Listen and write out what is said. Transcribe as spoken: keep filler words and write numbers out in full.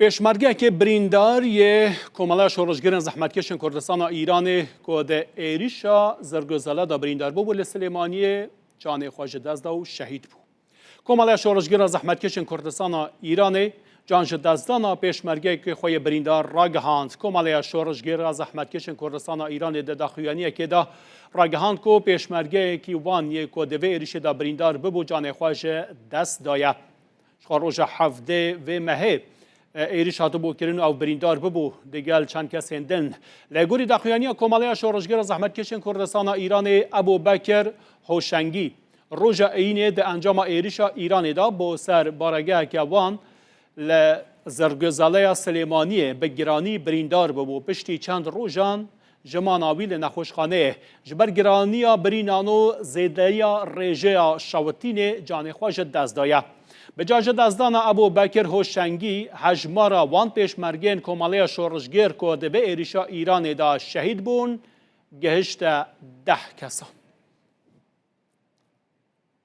Pêşmergeyekê birîndar yê Komeleya Şoreşgeran Zehmetkeşên Kurdistana Îranê ku di êrîşa Zirgozele de birîndar bûbû li Silêmaniyê canê xwe ji dest da û şehîd bû. Komeleya Şoreşgeran Zehmetkeşên Kurdistana Îranê can ji destdana pêşmergeyekê xwe yê birîndar ragihand. Komeleya Şoreşgeran Zehmetkeşên Kurdistana Îranê di daxuyaniyekê de ragihand ku pêşmergeyekî wan yê ku di vê êrîşê de birîndar bibû canê xwe ji dest daye. Ji xwe roja hevdê vê mehê, e, êrîş hatibû kirin û ew birîndar bibû digel çend kesên din. Li gorî daxuyaniya Komeleya Şoreşgera Zehmetkeşên Kurdistana Îranê Ebû Bekir Hoşengî, roja Eyînê di encama êrîşa Îranê de bo ser baregeheke wan li Zirgozeleya Silêmaniyê bi giranî birîndar bibû. Piştî çend rojan ji mana wî li nexweşxaneyê ji ber giraniya birînan û zêdeya rêjeya şewitînê canê xwe ji dest daye. Bi ca ji destdana Ebû Bekir Hoşengî, hejmara wan pêşmergeyên Komeleya Şoreşgêr ku di vê êrîşa Îranê de şehîd bûn, gihişte deh kesan.